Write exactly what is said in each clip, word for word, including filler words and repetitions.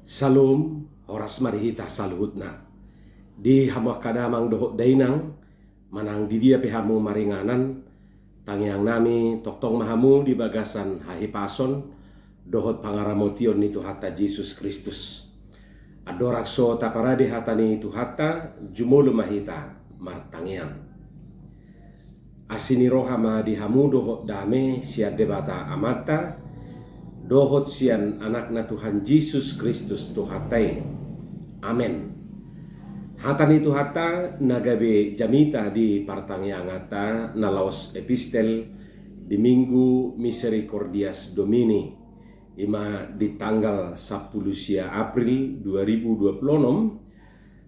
Salom, horas ma di hita saluhutna. Di hamu angka damang dohot dainang, manang di dia pe hamu maringanan, tangiang nami tongtong ma hamu di bagasan hahipason dohot pangaramotion ni Tuhanta Jesus Kristus. Andorang so taparade hata ni Tuhanta, jumolo ma hita martangiang. Asi ni roha ma di hamu dohot dame sian Debata Amanta, dohot sian Anakna Tuhan Jesus Kristus Tuhanta i. Amen. Hata ni Tuhanta na gabe jamita di partangianganta na laos epistel di Minggu Misericordias Domini, ima di tanggal sampulu sia April dua ribu dua puluh onom,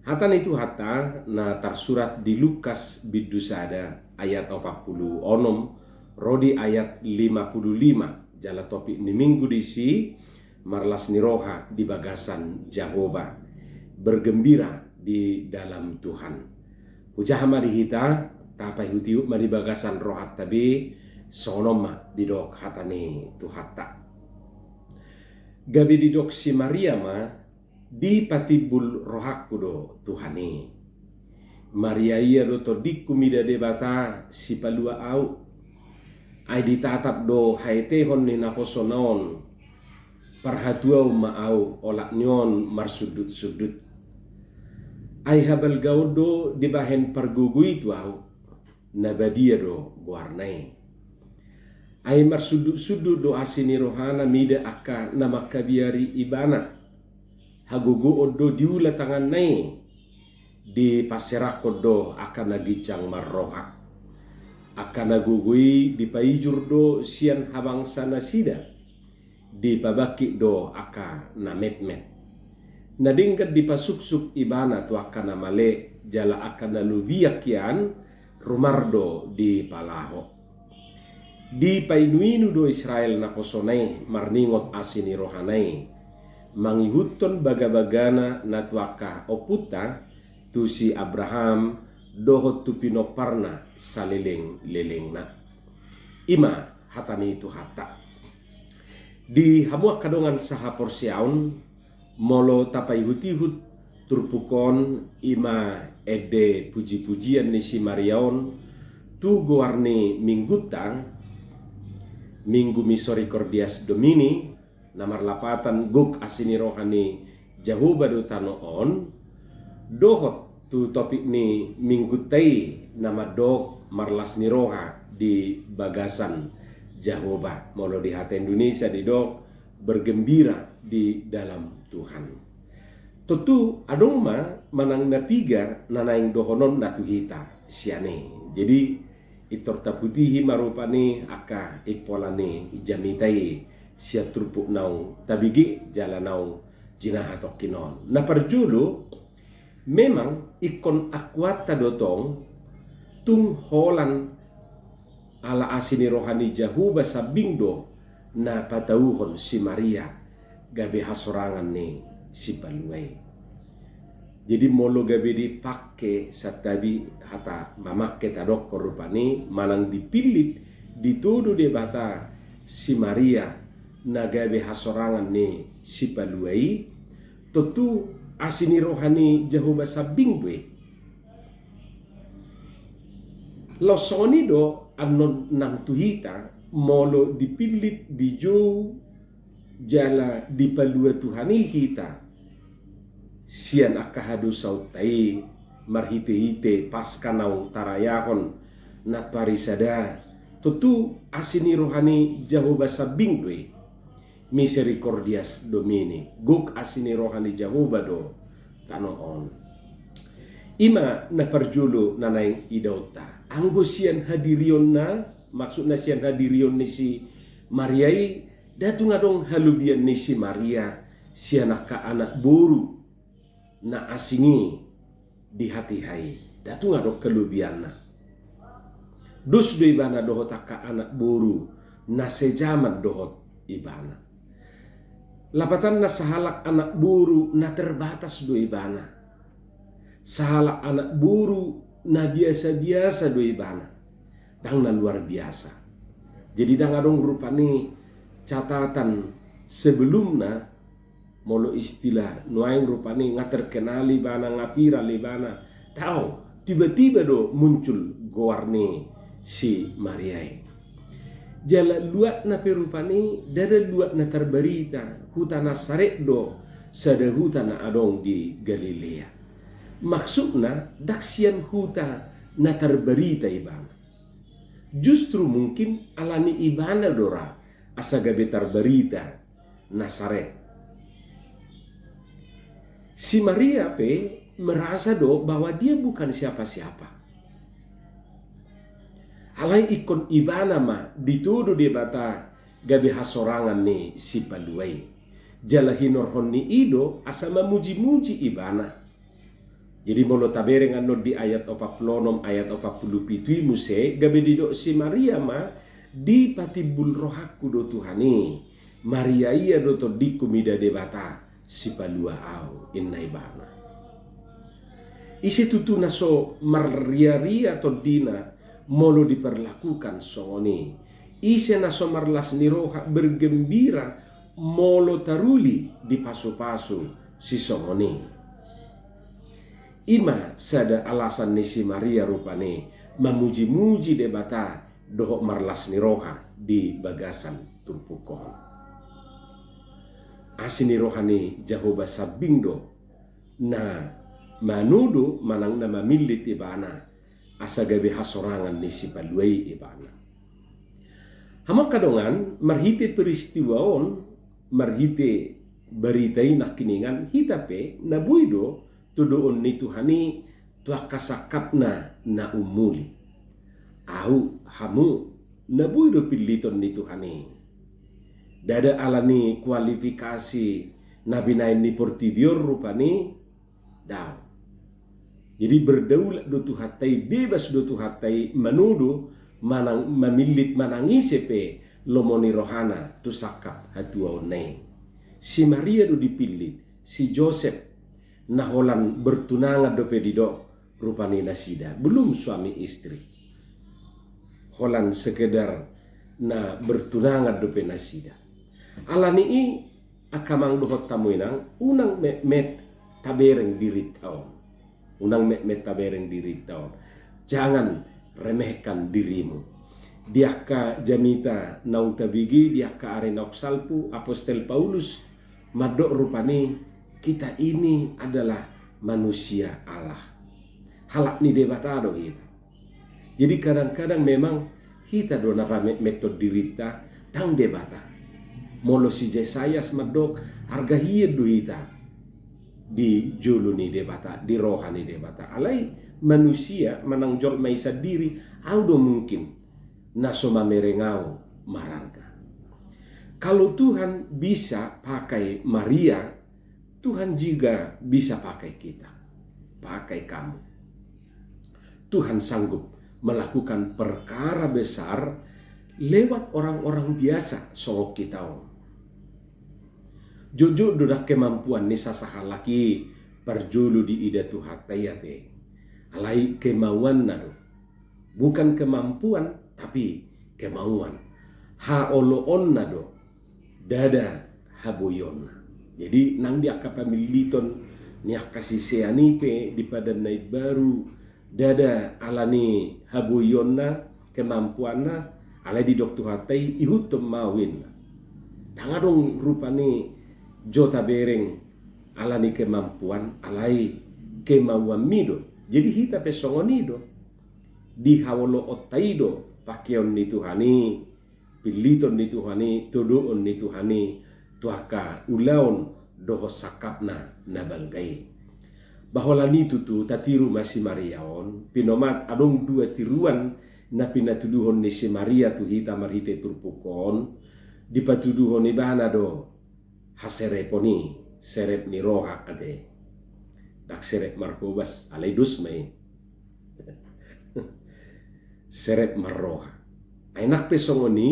hata ni Tuhanta na tarsurat di Lukas bindu sada ayat opat pulu onom ro di ayat lima pulu lima, jala topik ni minggu disi marlas ni roha di bagasan Jahowa, bergembira di dalam Tuhan. Hujaha ma di hita, tapaihutihut ma di bagasan rohanta be, songon on ma didok hata ni Tuhanta. Gabe didok si Maria ma, dipatimbul rohangku do Tuhan i. Maria ia do tondingku mida Debata sipalua au. Ai ditatap do haetehon ni naposona on, parhatuaon ma au olat ni on marsundutsundut. Ai habalgaon do dibahen pargogoi tu au, na badia do goarna i. Ai marsundutsundut do asi ni rohana mida angka na mangkabiari ibana. Hagogoon do diula tanganna i, dipanserakhon do angka na ginjang marroha. Angka na gogo i dipaijur do sian habangsa nasida, dipabangkit do angka na metmet. Na denggan dipasuksuk ibana tu angka na male, jala angka na lobian hian rumar do dipalaho. Dipainuinu do Israel naposona i marningot asi ni rohana i, mangihuthon bagabagana na tu angka ompunta, tu si Abraham dohot tu pinomparna salelenglelengna. Ima hata ni Tuhanta. Di hamu angka dongan sahaporseaon, molo tapaihutihut turpuk on, ima ende pujipujian ni si Maria on tu goar ni minggunta, Minggu Misericordias Domini, na marlapatan gok asi ni roha ni Jahowa do tano on, dohot tu topik ni minggunta i na mandok marlas ni roha di bagasan Jahowa. Molo di hata Indonesia didok bergembira di dalam Tuhan. Tontu adong ma manang na piga na naeng dohononna tu hita sian i. Jadi, pintor taputihi ma rupani angka impola ni jamita i sian turpuk naung tabege jala naung jinaha tongkin on. Na parjolo, memang ingkon akuanta do tong tung holan ala asi ni roha ni Jahowa sambing do na patauhon si Maria gabe hasorangan ni Sipalua i. Jadi molo gabe dipangke santabi hata mamangke tadokkon rupani manang dipillit, ditodo Debata si Maria na gabe hasorangan ni Sipalua i, tontu asi ni roha ni Jahowa sambing do i. Laos songon i do annon nang tu hita, molo dipillit, dijou jala dipalua Tuhan i hita sian angka hadosaonta i marhitehite Paska naung tarayahon na parisada, tontu asi ni roha ni Jahowa sambing do i. Misericordias Domini, gok asi ni roha ni Jahowa do tano on. Ima na parjolo na naeng idaonta. Anggo sian hadirionna, maksudna sian hadirion ni si Maria i, nda tung adong halobian ni si Maria sian angka anak boru na asing i di hatiha i, nda tung adong halobianna. Dos do ibana dohot angka anak boru na sejaman dohot ibana. Lapatanna sahalak anak boru na terbatas do ibana. Sahalak anak boru na biasa-biasa do ibana. Ndang na luar biasa. Jadi ndang adong rupani catatan sebelumna, molo istilah nuaeng rupani, nga terkenal ibana, nga viral ibana. Daong, tiba-tiba do muncul goar ni si Maria i. Jala luatna pe rupani, ndada luat na tarbarita, huta Nasaret do, sada huta na adong di Galilea. Maksudna, ndang sian huta na tarbarita ibana. Justru mungkin alani ibana do ra, asa gabe tarbarita Nasaret. Si Maria pe merasa do bahwa dia bukan siapa-siapa. Alai ingkon ibana ma ditodo Debata gabe hasorangan ni Sipalua i. Jala hinorhon ni i do asa mamuji-muji ibana. Jadi molo tabereng annon di ayat opat pulu onom, ayat opat pulu pitu i muse, gabe didok si Maria ma, dipatimbul rohangku do Tuhan i. Maria ia do tondingku mida Debata, Sipalua au, inna ibana. Ise tutu na so marria-ria tondina molo diperlakukan songon i. Ise na so marlas ni roha bergembira molo taruli dipasu-pasu sisongon i. I ma sada alasan ni si Maria rupani mamuji-muji Debata dohot marlas ni roha di bagasan turpuk on. Asi ni roha ni Jahowa sambing do na manodo manang na mamillit ibana, asa gabe hasorangan ni Sipalua i ibana. Hamu angka dongan, marhite peristiwa on, marhite barita i nangkiningan, hita pe na boi do todoon ni Tuhan i tu angka sangkapna na umuli. Ahu, hamu, na boi do pilliton ni Tuhan i. Ndada alani kualifikasi na binaen ni portibi on rupani, daong. Jadi berdaulat do Tuhanta i, bebas do Tuhanta i manodo manang mamillit manang ise pe lomo ni rohana tu sangkap hatuaonna i. Si Maria do dipillit, si Josep na holan bertunangan dope didok rupani nasida, belum suami istri. Holan sekedar na bertunangan dope nasida. Alani i angka amang dohot hamu inang, unang metmet tabereng dirinta on. Unang metmet tabereng dirinta on. Jangan remehkan dirimu. Di angka jamita naung tabege, di angka ari naung salpu, Apostel Paulus mandok rupani, kita ini adalah manusia Allah. Halak ni Debata do hita. Jadi kadang-kadang memang hita do na pametmeton dirinta, ndang Debata. Molo si Jesayas mandok, arga hian do hita di jolo ni Debata, di roha ni Debata. Alai manusia manang jolma i sandiri, au do mungkin na so mamereng au mararga. Kalau Tuhan bisa pakai Maria, Tuhan juga bisa pakai kita, pakai kamu. Tuhan sanggup melakukan perkara besar lewat orang-orang biasa songon kita on. Jotjot do ndang kemampuan ni sasahalak i parjolo diida Tuhanta i ate. Alai kemauanna do. Bukan kemampuan, tapi kemauan. Haoloonna do. Ndada haboionna. Jadi nang di angka pamilliton ni angka sisean i pe di Padan na Imbaru, ndada alani haboionna, kemampuanna, alai didok Tuhanta i, ihuthon ma au inna. Ndang adong rupani jo tabereng alani kemampuan, alai kemauanmi do. Jadi hita pe songon i do. Di haoloonta i do pakeon ni Tuhan i, pilliton ni Tuhan i, todoon ni Tuhan i tu angka ulaon dohot sangkapna na balga i. Ba holan i tutu tatiru ma si Maria on, pinomat adong dua tiruan na pinatuduhon ni si Maria tu hita marhite turpuk on, dipatuduhon ibana do haserepon i, serep ni roha ate. Ndang serep marhobas, alai dos ma i. Serep marroha. Ai nang pe songon i,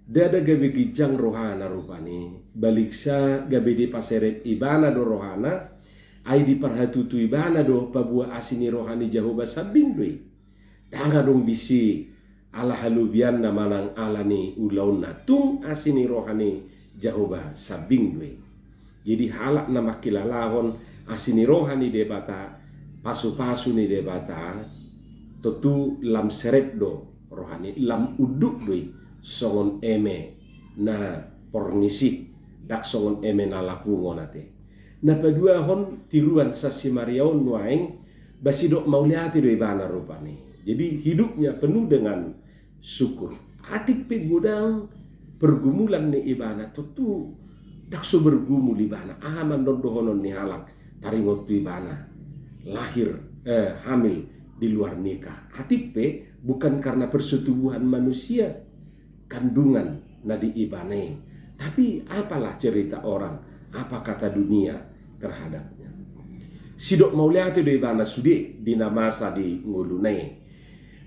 ndada gabe ginjang rohana rupani, baliksa gabe dipaserep ibana do rohana, ai diparhatutu ibana do paboa asi ni roha ni Jahowa sambing do i. Ndang adong disi ala halobianna manang ala ni ulaonna, tung asi ni roha ni Jahowa sambing do i. Jadi halak na mangkilalahon asi ni roha ni Debata, pasupasu ni Debata, tontu lam serep do rohana i, lam unduk do i songon eme na porngisi, ndang songon eme na lapungon ate. Na paduahon tiruan sian si Maria on nuaeng, ba sidok mauliate do ibana rupani. Jadi hidupnya penuh dengan syukur. Atik pe godang pergumulan ni ibana, tontu ndang so bergumul ibana. Aha ma annon dohonon ni halak taringot tu ibana lahir, eh, hamil di luar nikah? Atik pe bukan karena persetubuhan manusia kandungan na di ibana i. Tapi apalah cerita orang, apa kata dunia terhadapnya? Sidok mauliate do ibana sude di na masa di ngoluna i.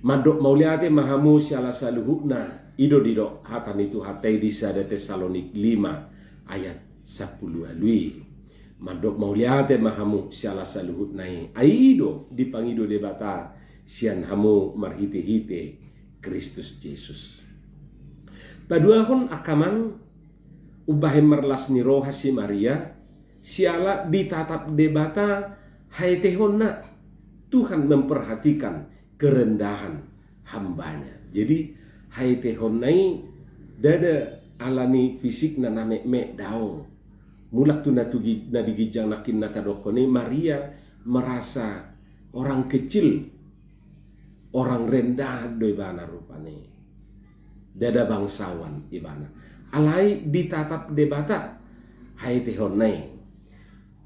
Mandok mauliate ma hamu siala saluhutna, i do didok hata ni Tuhanta i di sada Tesalonik lima ayat sampulu ualu i. Mandok mauliate ma hamu siala saluhutna i. Ai i do dipangido Debata sian hamu marhitehite Kristus Jesus. Paduahon angka amang, umbahen marlas ni roha si Maria, siala ditatap Debata haetehonna, Tuhan memperhatikan kerendahan hamba-Nya. Jadi haetehonna i ndada ala ni fisikna na metmet, daong. Mulak tu na tu gi-, na di ginjang nangkin na tadokkon i, Maria merasa orang kecil, orang rendah do ibana rupani. Ndada bangsawan ibana. Alai ditatap Debata haetehonna i.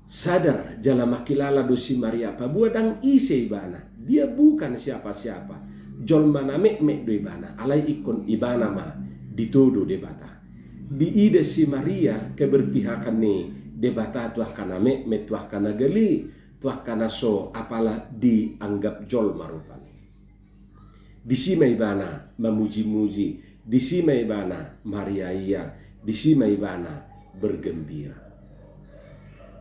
Sadar jala mangkilala do si Maria, paboa ndang ise ibana. Dia bukan siapa-siapa. Jolma na metmet do ibana. Alai ingkon ibana ma ditodo Debata. Diida si Maria keberpihakan ni Debata tu angka na metmet, tu angka na gale, tu angka na so apala dianggap jolma rupani. Disi ma ibana mamuji-muji, disi ma ibana mariaia, disi ma ibana bergembira.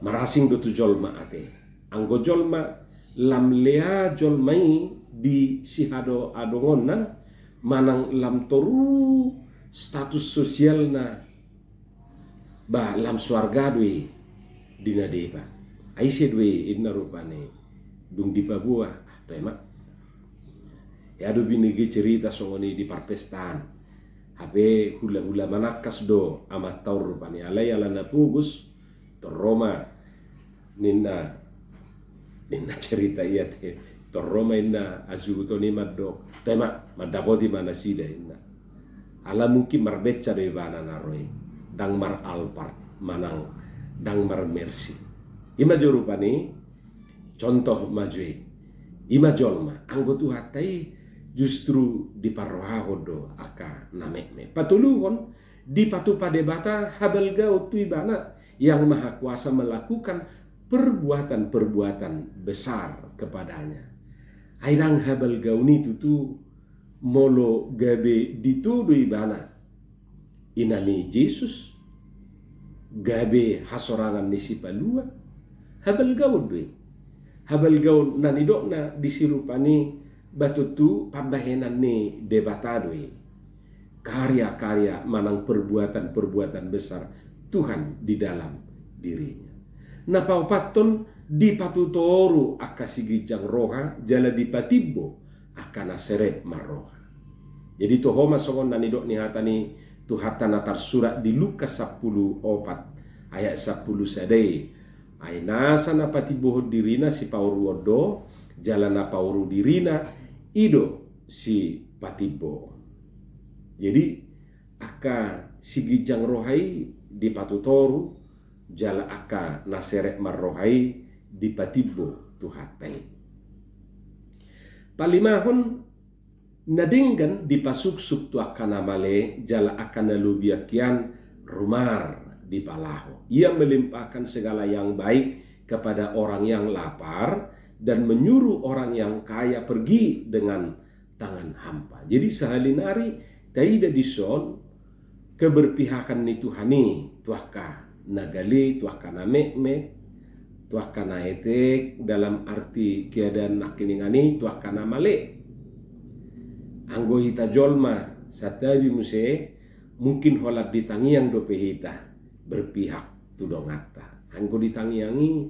Marasing do tu jolma ate. Anggo jolma lam lea jolma i di sihadoadongonna, manang lam toru status sosialna, ba lam soarga do i di na deba. Ai ise do i inna rupani dung dipaboa? Ah, toe ma. Ia do binege cerita songon i di parpestaan. Hape hulahula manangkas do amanta on rupani, alai ala na pogos, torro ma ninna, ninna cerita i ate, torro ma inna hasuhuton i mandok, toe ma, mandapoti ma nasida inna. Ala mungkin marbenca do ibana na ro i, ndang mar-Alphard manang ndang mar-Mercy. I ma jo rupani, contoh ma jo i. I ma jolma, anggo Tuhanta i justru diparrohahon do angka na metmet. Patoluhon, dipatupa Debata habalgaon tu ibana, Yang Maha Kuasa melakukan perbuatan-perbuatan besar kepadanya. Ai ndang habalgaon i tutu molo gabe ditodo ibana ina ni Jesus, gabe hasorangan ni Sipalua, habalgaon do i. Habalgaon na nidokna disi rupani, ba tontu pambahenan ni Debata do i. Karya-karya manang perbuatan-perbuatan besar Tuhan di dalam dirinya. Na paopathon, dipatutoru angka siginjang roha jala dipatimbo angka na serep marroha. Jadi toho ma songon na nidok ni hata ni Tuhanta na tarsurat di Lukas sampulu opat ayat sampulu sada i. Ai nasa na patimbohon dirina sipaoruon do, jala na paoru dirina i do sipatimboon. Jadi angka siginjang roha i dipatutoru, jala angka na serep marroha i dipatimbo Tuhanta i. Palimahon, na denggan dipasuksuk tu angka na male, jala angka na lobian hian rumar dipalaho. Ia melimpahkan segala yang baik kepada orang yang lapar dan menyuruh orang yang kaya pergi dengan tangan hampa. Jadi sahali nari taida dison keberpihakan ni Tuhan i tu angka na gale, tu angka na metmet, tu angka na etek, dalam arti keadaan nangkiningan i tu angka na male. Anggo hita jolma santabi muse, mungkin holan di tangiang dope hita berpihak tu donganta. Anggo di tangiang i,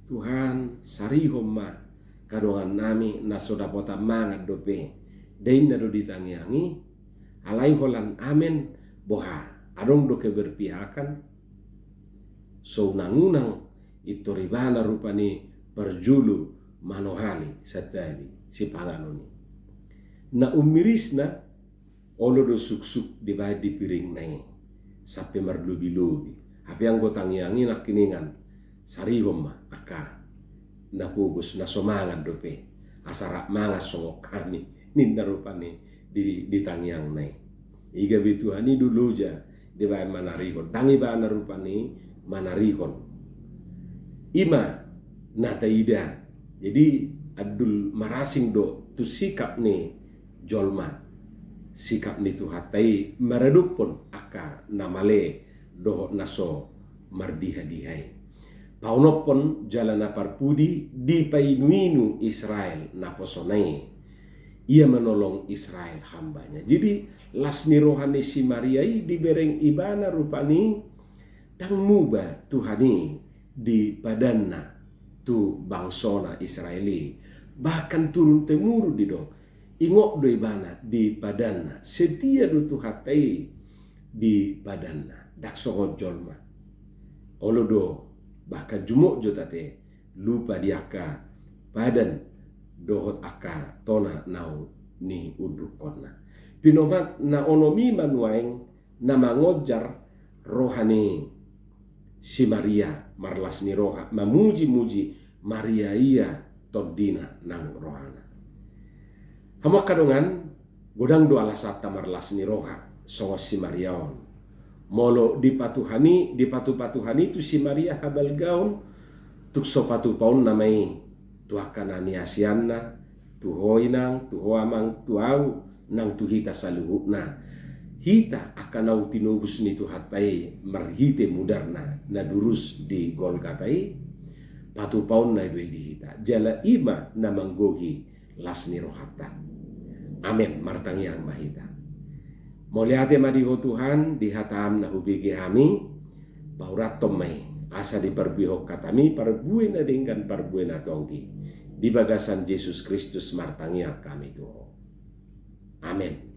Tuhan, sarihon ma angka dongannami na so dapotan mangan dope. Dainna do di tangiang i, alai holan amen, boha, adong do keberpihakan, so unang-unang pintor ibana rupani parjolo manohali santabi sipanganon i. Na ummirisna, olo do suksuk dibaen di piringna i sampe marlobi-lobi. Hape anggo tangiang i nangkiningan, sarihon ma angka na pogos na so mangan dope, asa rap mangan songon hami, ninna rupani di, di tangiangna i. I gabe Tuhan i do loja dibaen manarihon, ndang ibana rupani manarihon. I ma na taida. Jadi andul marasing do tu sikap ni jolma, sikap ni Tuhanta i maradophon angka na male dohot na so mardiha-diha i. Paonomhon jala na parpudi, dipainu-inu Israel naposona i. Ia menolong Israel hamba-Nya. Jadi las ni roha ni si Maria i dibereng ibana rupani, ndang muba Tuhan i di padanna tu bangsona Israel i. Bahkan turun temurun didok, ingot do ibana di padanna, setia do Tuhanta i di padanna. Ndang songon jolma. Olo do, bahkan jumuk jo ate, lupa di angka padan dohot angka tona naung niundukkonna. Pinomat na onom i ma nuaeng na mangonjar roha ni si Maria, marlas ni roha, mamuji-muji Maria ia tondina nang rohana. Hamu angka dongan, godang do alasanta marlas ni roha songon si Maria on. Molo dipatuhani, dipatupa Tuhan i tu si Maria habalgaon, tung so patupaonna ma i tu angka na niasianna, tu ho inang, tu ho amang, tu ahu, nang tu hita saluhutna. Hita angka naung tinobus ni Tuhanta i marhite mudarna na durus di Golgata i, patupaonna do i di hita. Jala i ma na manggohi las ni rohanta. Amen. Martangiang ma hita. Mauliate ma di Ho Tuhan, di hataM na hubege hami, paurathon ma i, asa diparbuehon hataMi parbue na denggan, parbue na tonggi. Di bagasan Jesus Kristus martangiang hami tu Ho. Amen.